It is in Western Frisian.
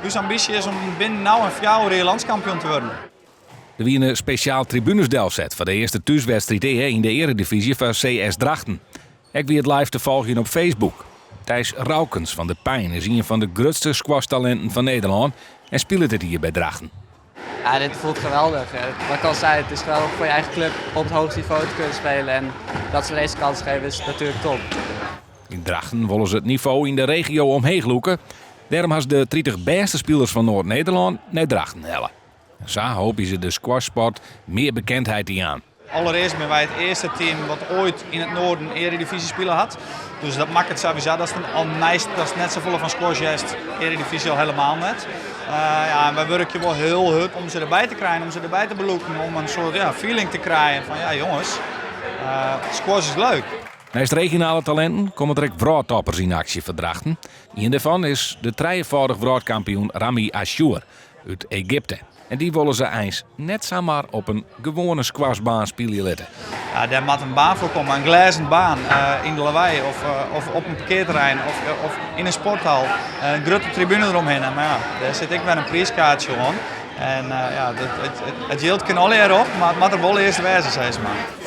Us ambysje is om binnen no en 4 jier landskampioen te wurden. Der wiene spesjaal tribunes delset foar de earste thúswedstriid ea yn de earedivyzje foar CS Drachten. Ek wie it live te folgjen op Facebook. Thijs Roukens fan De Pein is ien fan de grutste squashtalinten fan Nederlân en spilet dit jier by Drachten. Ja, dit voelt geweldig. Wat ik al zei, het is geweldig voor je eigen club op het hoogste niveau te kunnen spelen. En dat ze deze kans geven is natuurlijk top. Yn Drachten wolle se it nivo yn de regio omheech lûke. Dêrom ha se de 30 bêste spilers fan Noard-Nederlân nei Drachten helle. En sa hoopje se de squashsport mear bekendheid te jaan. Allerearst binne wy it earste team wat oait yn it Noarden earedivyzje spile hat. Dus dat makket sawiesa dat al neist datst net safolle fan squash hearst, earedivyzje al helemaal net. Ja, en wy wurkje wol hiel hurd om se derby te krijen, om se derby te belûken, om in soart ja, feeling te krijen fan ja jonges, squash is leuk. Neist regionale talinten komme der ek wrâldtoppers yn aksje foar Drachten. Ien dêrfan is de trijefâldich wrâldkampioen Ramy Ashour út Egypte. En dy wolle se eins net samar op in gewoane squashbaan spylje litte. Ja, dêr moat in baan foar komme, in glêzen baan yn de Lawei of, of op in parkearterrein of, of yn in sporthal. In grutte tribune deromhinne, mar ja, dêr sit ek wer in priiskaartsje oan. En ja, it, it, it jild kin allegear op, mar it moat der wol earst wêze, sis mar.